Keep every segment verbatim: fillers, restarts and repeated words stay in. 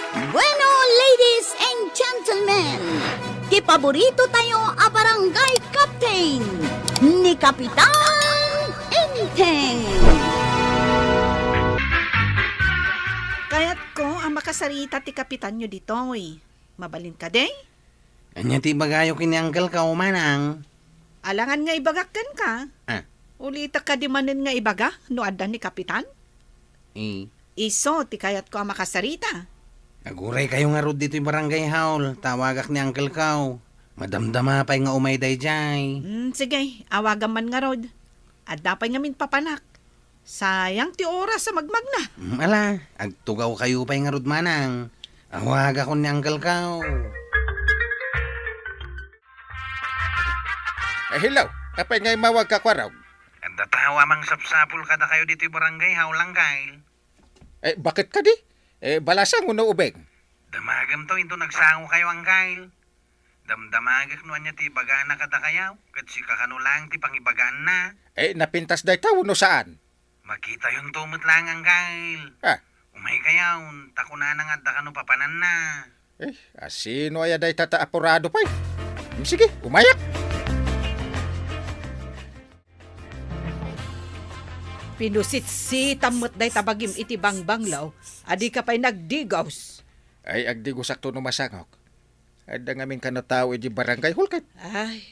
Bueno, ladies and gentlemen, ti paborito tayo a barangay captain, ni Kapitan Enteng. Kayatko a makasarita ti kapitanyo ditoy. Mabalin kadi? Ania ti ibagayo ken ni Uncle ko, Manang? Alangan nga ibagak kenka. Ah. Ulitek kadi manen nga ibaga no adda ni Kapitan? Eh. Isu ti kayatko a makasarita. Aguray kayo ngarud ditoy barangay hall. Tawagak ni Uncle ko. Madamdama pay nga umay daydiay. Hmm, sige, awagam man ngarud. Adda pay ngamin papanak. Sayang ti oras a magmagna. Mm, ala, agtugaw kayo pay ngarud, Manang. Awagakon ni Uncle ko. Eh, hello. Apay nga immawagka, Kuarog? Adda tao a mangsapsapul kadakayo ditoy barangay hall, Uncle. Eh, baket kadi? Eh, balasang wenno ubing? Damagemto inton agsangokayo, Uncle. Damdamagek no ania ti ibagana kadakayo, ket sika kano laeng ti pangibagaanna. Eh, napintas dayta wenno saan? Makitayonto met laeng, Uncle. Ah. Umaykayon, ta kunana nga adda kano papananna. Eh, asino aya dayta ta apurado pay? Mm, sige, umayak. Pinusitsitam met dayta bagim iti bangbanglo, a dika pay nagdigos. Ay, agdigosakto no masangok. Adda ngamin kano tao iti barangay hall ket. Ay,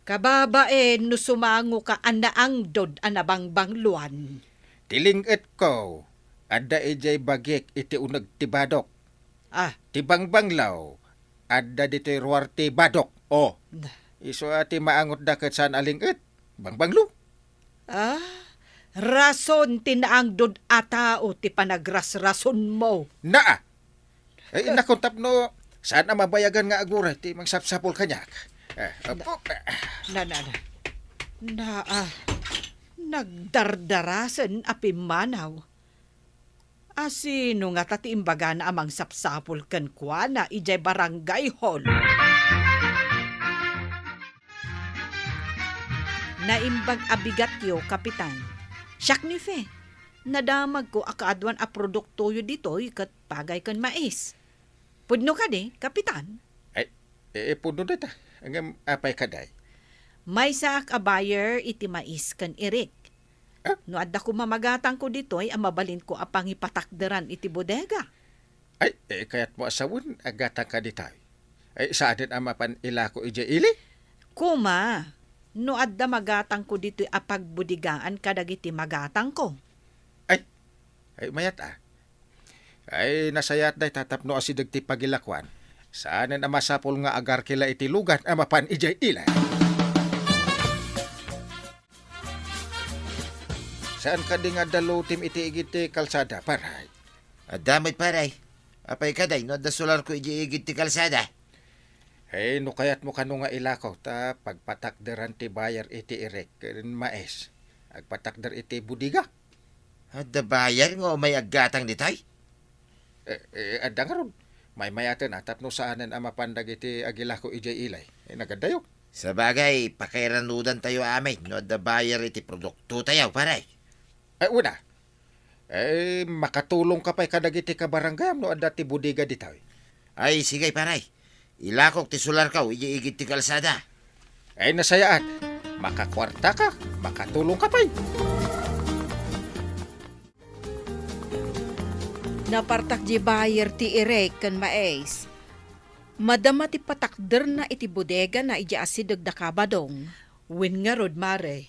kababain no sumangoka a naangdod a nabangbangloan. Ti ling-etko, adda idiay bagik iti uneg ti badok. Ah. Ti bangbanglo, adda ditoy ruar ti badok. Oh. Na. Isu a ti maangotda ket saan a ling-et, bangbanglo. Ah, rason ti naangdod a tao ti panagrasrasonmo. Naa! Ay, nakon tapno saan a mabayagan nga aguray ti mangsapsapul kaniak. Eh, apo, eh. Na, na, na. Na, ah, nagdardarasen a pimmanaw. Asino ngata ti imbagana a mangsapsapul kenkuana idiay barangay hall? Naimbag a bigatyo, Kapitan. Siak ni Fe. Nadamagko a kaaduan a produktoyo ditoy ket pagay ken mais. Pudno kadi, Kapitan? Ay, eh, pudno dayta. Ngem apay kadi? Maysaak a buyer iti mais ken irik. Ah? No adda koma magatangko ditoy a mabalinko a pangipatakderan iti bodega. Ay, eh, kayatmo a sawen a gatangka ditoy? Ay, saanen a mapan ilako idiay ili? Koma, no adda magatangko ditoy a pagbodegaan kadagiti magatangko. Ay, ay, mayat a. Ay, nasayaat dayta tapno asideg ti pagilakuan. Saanen a masapul nga agarkila iti lugan a mapan idiay ili. Saan kadi nga adda lotem iti igid ti kalsada, paray? Adda met, paray. Apay kadi no adda solarko iti igid ti kalsada? Ay, no kayatmo kano nga ilako, ta pagpatakderan ti buyer iti irik ken mais. Agpatakder iti bodega. Adda buyer nga umay aggatang ditoy? Eh, eh, adda ngarud. Maymayaten a tapno saanen a mapan dagiti agilako idiay ili. Eh, nagaddayo. Sabagay, pakairanudantayo amin no adda buyer iti produktotayo, paray. Eh, una. Eh, makatulongka pay kadagiti kabarangayam no adda ti bodega ditoy. Ay, sige, paray. Ilakok ti solarko idiay igid ti kalsada. Ay, nasayaat. Makakuartaka, makatulongka pay. Napartak di buyer ti irik ken mais. Madama ti patakderna iti bodegana idiay asideg da Kabadong. Wen ngarud, Mare,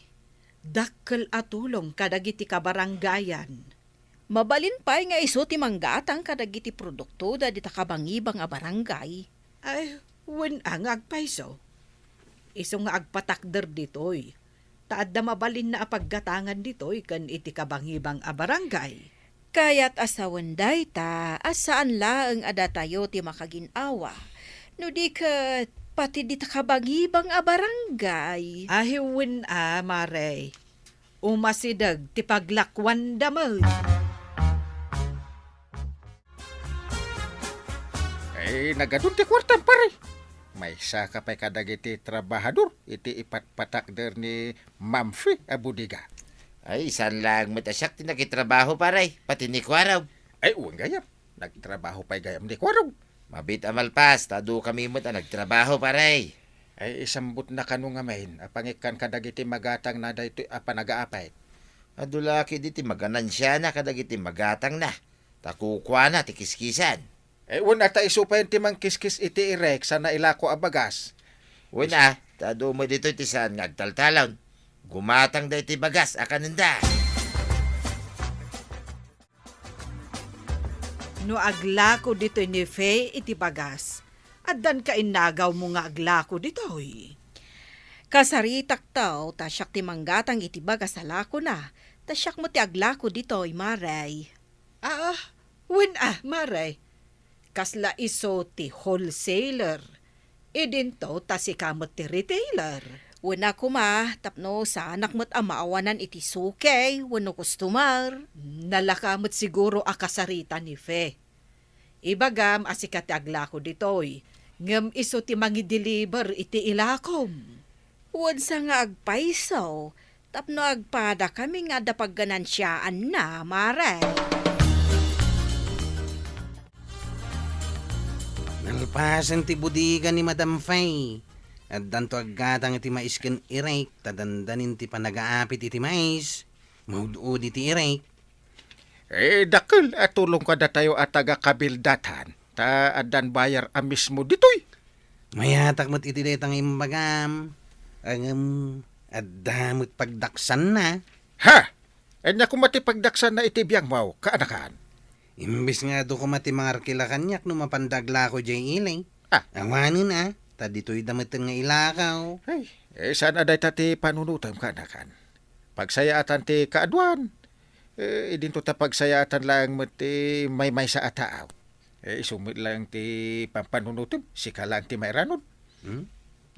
dakkel a tulong kadagiti kabarangayan. Mabalin pay nga isu ti manggatang kadagiti produktoda dita kabangibang a barangay. Ay, wen a nga agpayso. Isu nga agpatakder ditoy. Ta adda mabalinna a paggatangan ditoy ken iti kabangibang a barangay. Kayat a sawen dayta a saan laeng a datayo ti makagin-awa, no di ket pati dita kabangibang a barangay. Ay, wen a, Mare. Umasideg ti paglakuanda met. Eh, nagadun ti kuartam, pare. Maysaka pay kadagiti trabahador iti ipatpatakder ni Ma'am Fe a bodega. Ay, saan laeng met a siak ti nakitrabaho, pare, pati ni Kuarog. Ay, wen gayam. Nagtrabaho pay gayam ni Kuarog. Mabiit a malpas, ta adu kami met a nagtrabaho, pare. Ay, isambutna kano ngamin a pangikkan kadagiti magatangna daytoy a panagaapit. Adu la ketdi ti maganansiana kadagiti magatangna, ta kukuana ti kiskisan. Eh, wen a ta isu pay ti mangkiskis iti irek sana ilako a bagas. Wen a, ta adu met ditoy ti saan nga agtaltalon. Gumatangda iti bagas a kanenda. No aglako ditoy ni Fe iti bagas, addan ka innagawmo nga aglako ditoy? Kasaritakto, ta siak ti manggatang iti bagas a lakona, ta siak met ti aglako ditoy, Mare. Ah, wen a, Mare. Kasla isu ti wholesaler. Idinto ta sika met ti retailer. Wen a koma, tapno saanak met a maawanan iti suki wenno customer. Nalaka met siguro a kasarita ni Fe. Ibagam a sika ti aglako ditoy, ngem isu ti mangideliver iti ilakom. Wen sa nga agpayso, tapno agpadakami nga adda pagganansiaanna, Mare. Nalpasen ti bodega ni Madam Fay. Addanto aggatang iti mais ken irek, ta dandanin ti panagaapit iti mais. Maud-udi ti irek. Eh, dakkel a tulong kadatayo a taga-Kabildatan, ta addan bayar a mismo ditoy. Mayatak met iti dayta nga imbagam. Ngem, adda met pagdaksanna. Ha? Ania koma ti pagdaksanna iti biangmo, kaanakan? Imbes nga adu koma ti mangarkila kaniak no mapanda aglako diay ili. Ah. Awanen a, ta ditoyda metten nga ilakaw. Ay, eh, saan a dayta ti panunotem, kaanakan? Pagsayaatan ti kaaduan. Eh, idinto ta pagsayaatan laeng met ti maymaysa a taaw. Eh, isu met laeng ti pampanunotem, sika laeng ti mairanod. Hmm?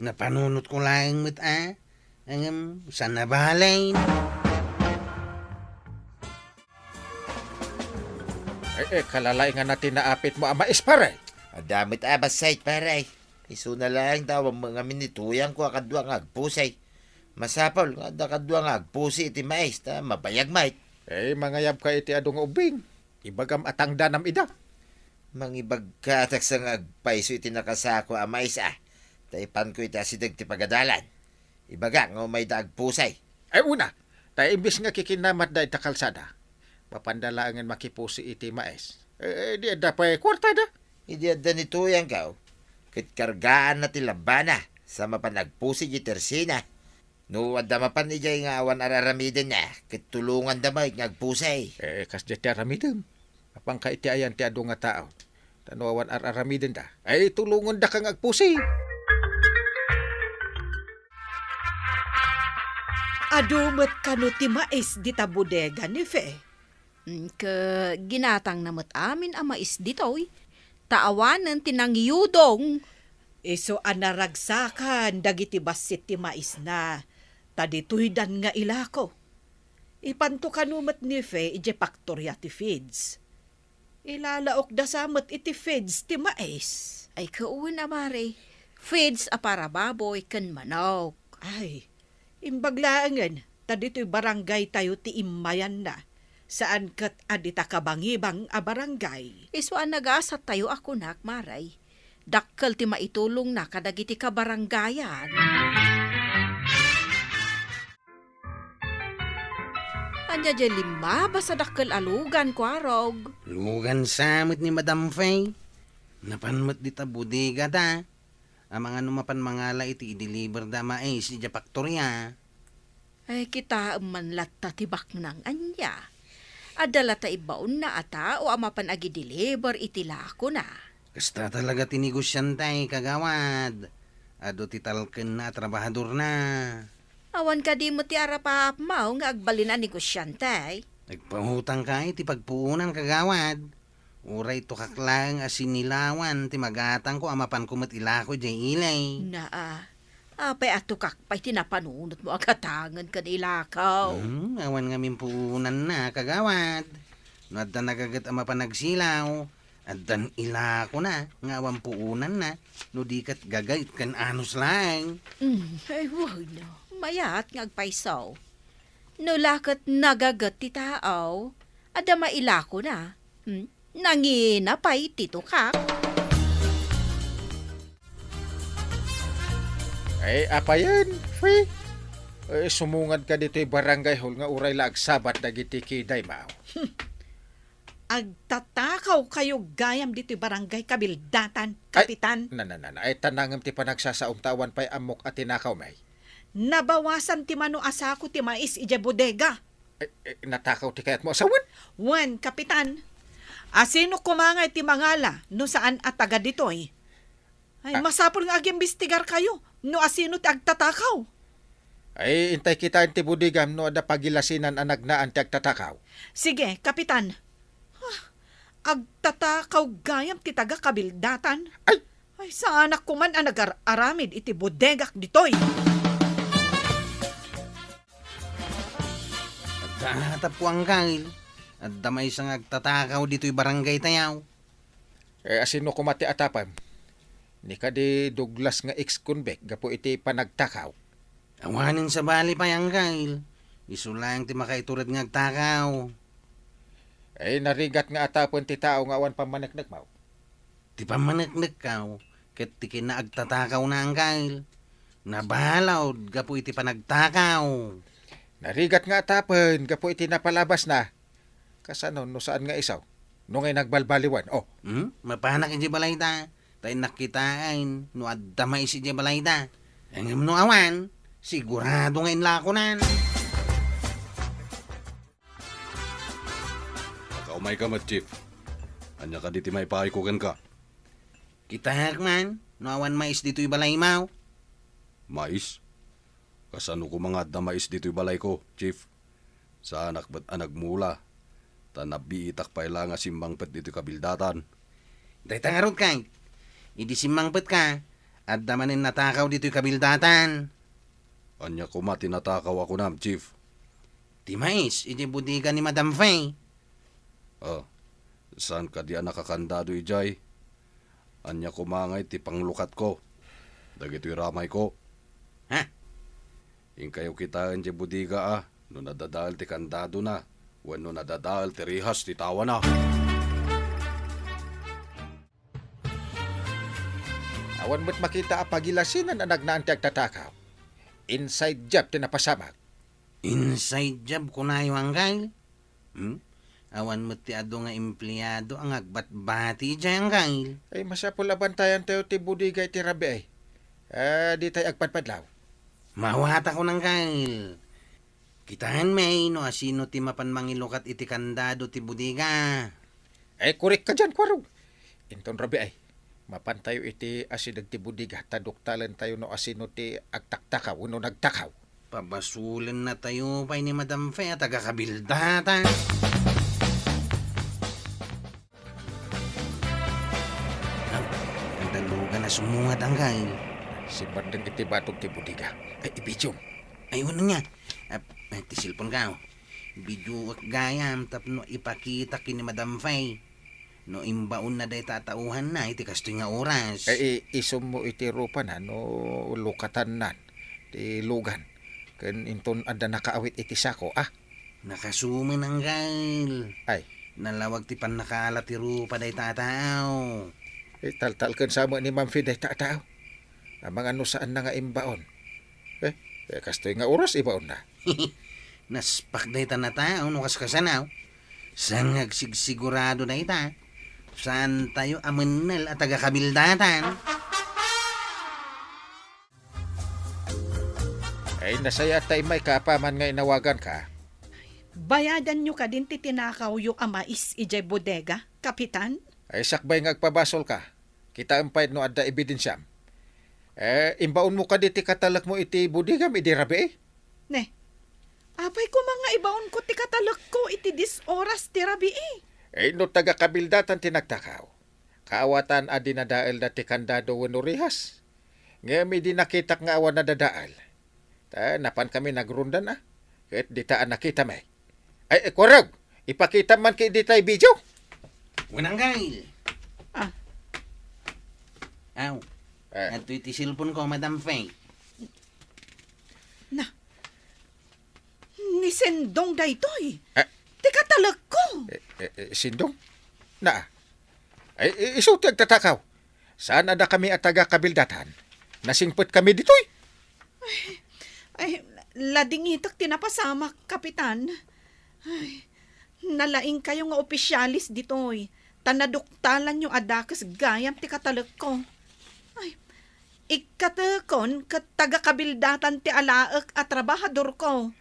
Napanunotko laeng met a. Ngem, saan a bale. Eh, eh, kalalainganna ti naapitmo a mais, pare. Adda met a bassit, pare. Isuna laeng ta awan met ngamin ni tuyangko a kadua nga agpusi. Masapul nga adda kadua nga agpusi iti mais ta mabayag met. Eh, mangayabka iti adu nga ubbing. Ibagam a tangdanam ida. Mangibagkatak sa nga agpayso iti nakasako a mais a, ta ipanko iti asideg ti pagadalan. Ibagak nga umayda agpusi. Ay, una, ta imbes nga kikinamatda ita kalsada, mapanda laengen makipusi iti mais. Eh, eh, di adda pay kuartada. Idi adda ni tuyangko, ket kargaanna ti labbana, sa mapan agpusi di tersina. No adda mapan idiay nga awan ar-aramidenna, ket tulonganda met nga agpusi. Eh, kasdiay ti aramidem. Apanka iti ayan ti adu nga tao. Ta no awan ar-aramidenda, ay tulongandaka nga agpusi. Adu met kano ti mais dita bodega ni Fe? Mm, ket ginatangna met amin a mais ditoy, ta awanen ti nangiyudong. Isu a naragsakan dagiti bassit ti maisna, ta ditoydan nga ilako. Ipanto kano met ni Fe idiay paktoria ti feeds. Ilalaokda sa met iti feeds ti mais. Ay, kauna, Mare. Feeds a para baboy ken manok. Ay, imbag laengen, ta ditoy barangaytayo ti immayanna. Saan ket a dita kabangibang a barangay. Isu a nagasattayo a kunak, Mare. Dakkel ti maitulongna kadagiti kabarangayan. Ania diay limmabas a dakkel a lugan, Kuarog? Lugan sa met ni Madam Fay. Napan met dita bodega da. Amangan no mapan mangala iti ideliver da mais idiay paktoria. Ay, kitaem man latta ti baknang ania. Adda latta ibbaonna a tao a mapan agideliver iti lakona. Kasta talaga ti negosiante, kagawad. Adu ti talkenna a trabahadorna. Awan kadi met ti arapaapmaw nga agbalin a negosiante? Nagpautangka iti pagpuonan, kagawad. Uray tukak laeng a sinilawan ti magatangko a mapanko met ilako idiay ili. Naa, apay a tukak pay ti napanunotmo a gatangen ken ilakaw? Hmm, awan ngamin puonanna, kagawad. No adda nagaget a mapan agsilaw, addan ilakona nga awan puonanna, no di ket gagayt ken anus laeng. Hmm, ay, wenno, mayat nga agpayso. No la ket nagaget ti tao, adda mailakona. Hmm? Nangina pay ti tukak. Ay, apayen, Fe? Eh, sumungad ka ditoy barangay hall nga uray la agsabat dagiti kiday, mao. Agtatakaw kayo gayam ditoy barangay kabildatan, Ay, Kapitan. Na, na, na, na. Ay, tanangem ti panagsasaom ta awan pay ammok a tinakaw, may. Nabawasan ti mano a sako ti mais idiay bodega. Eh, eh, natakaw ti kayatmo a sawen? Wen, Kapitan. Asino koma ngay ti mangala no saan a taga ditoy? Ay, Ah. masapul nga agimbestigar kayo no asino ti agtatakaw. Ay, intay kitaen ti bodegam no adda pagilasinan a nagnaan ti agtatakaw. Sige, Kapitan. Ah, agtatakaw gayam ti taga-kabildatan. Ay! Ay, saanak koman a nagar-aramid iti bodegak ditoy. Adda tappo, Angkel. Adda maysa nga agtatakaw ditoy barangay tayo. Eh, asino koma ti atapem? Ni kadi Douglas nga ex-convict gapu iti panagtakaw? Awanen sabali pay, Angkel. Isu laeng ti makaitured nga agtakaw. Eh, narigat nga atapen ti tao nga awan pammaneknekmo. Ti pammaneknekko ket ti kinaagtatakawna, Angkel. Nabalud gapu iti panagtakaw. Narigat nga atapen gapu iti napalabasna. Kasano no saan nga isu? No ngay nagbalbaliwan, oh. Hmm? Mapanak idiay balayda, ta innak kitaen no adda mais idiay balayda. Ngem no awan, sigurado nga inlakonan. Nakaumayka met, Chief. Ania kadi ti maipaayko kenka? Kitaek man no awan mais ditoy balaymo. Mais? Kasano koma nga adda mais ditoy balayko, Chief? Saanak met a nagmula, ta nabiitak pay la nga simmangpet ditoy kabildatan. Dayta ngarud, kay, idi simmangpetka, adda manen natakaw ditoy kabildatan. Ania koma ti natakaw a kunam, Chief? Ti mais idiay bodega ni Madam Fay. Ah, saan kadi a nakakandado idiay? Ania koma ngay ti panglukatko dagitoy ramayko? Ha? Inkayo kitaen diay bodega a no nadadael ti kandadona wenno nadadael ti rihas ti tawana. Awan met makita a pagilasinan a nagnaan ti agtatakaw. Inside job ti napasamak. Inside job kunayo, Angkel? Hmm? Awan met ti adu nga empleado a ngagbatbati idiay, Angkel. Ay, masapul a bantayantayo ti bodega iti rabii. Ah, ditay agpadpadlaw. Mawatakon, Angkel. Kitaenmi no asino ti mapan mangilukat iti kandado ti bodega. Ay, korek ka dian, Kuarog. Inton rabii, mapantayo iti asideg ti bodega ta duktalentayo no asino ti agtaktakaw wenno nagtakaw. Pabasolennatayo pay ni Madam Fe a taga-kabildatan. Aw, adda lugan a sumungad, Angkel. Simmardeng iti batog ti bodega. Ay, ibidiom. Ay, wen ania. Ah, ti cellphone ko. Bidioek gayam tapno ipakitak ken ni Madam Fe no imbaonna dayta a tauhanna iti kastoy nga oras. Ay, i-, isummo iti rupana no lukatannan ti lugan ken inton adda nakaawit iti sako, a? Nakasumen, Angkel. Ay. Nalawag ti pannakaala ti rupa dayta a tao. Eh, taltalkensa met ni Ma'am Fe dayta a tao. Amangan no saanna nga imbaon. Eh, eh, kastoy nga oras ibaonna. Naspak dayta a tao no kaskasano. Saan nga agsigsigurado dayta? Saantayo a mennel a taga-kabildatan. Ay, nasayaat ta immay ka apaman nga inawaganka. Bayadanyo kadin ti tinakawyo a mais idiay bodega, Kapitan? Ay, sakbay nga agpabasolka. Kitaem pay no adda ebidensiam. Eh, imbaonmo kadi ti katalekmo iti bodegam idi rabii? Ne, apay koma nga ibaonko ti katalekko iti dies oras ti rabii? Eh, no taga-kabildatan ti nagtakaw, kaawatan a dinadaelda ti kandado wenno rihas. Ngem idi nakitak nga awan nadadael, ta napankami nagronda na, ket dita a nakitami. Ay, eh, Kuarog, ipakitam man kadi daytay video. Wen, Angkel. Ah. Aw, eh, adtoy ti cellphone ko, Madam Fe. Na, ni Sendong daytoy. Eh. Ti katalekko. Eh, eh, eh, Sendong? Na, ay, i-, isu ti agtatakaw. Saan a dakami a taga-Kabildatan? Nasingpetkami ditoy. Ay, ladingitek ti napasamak, Kapitan. Ay, nalaingkayo nga opisyales ditoy, ta naduktalanyo a dakes gayam ti katalekko. Ay, ikkatekon ket taga-Kabildatan ti alaek a trabahadorko.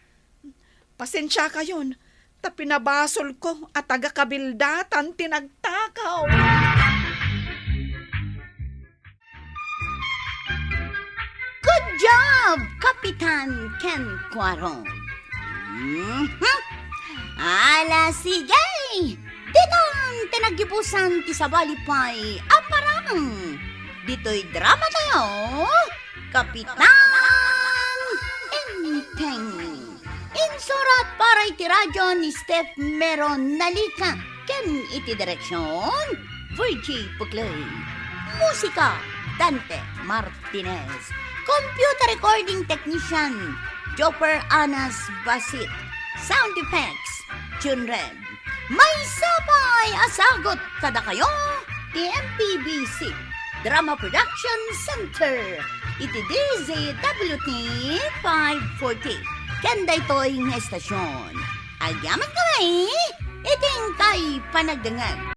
Pasensiakayon, ta pinabasolko a taga-Kabildatan ti nagtakaw. Good job, Kapitan ken Kuarog. Mhm. Ala, sige! Ditan ti naggibusan ti sabali pay a parang. Ditoy drama tayo, Kapitan Enteng. Insurat para iti radio ni Steph Mero Nalica ken iti direksyon, Virgie Puclay. Musika, Dante Martinez. Computer recording technician, Jopper Anas Basit. Sound effects, June Red. Maysa pay a sagut kadakayo ti M P B C Drama Production Center iti D Z W T five forty. Ken daytoy nga estasyon, agyamankami iti inkay panagdengngeg.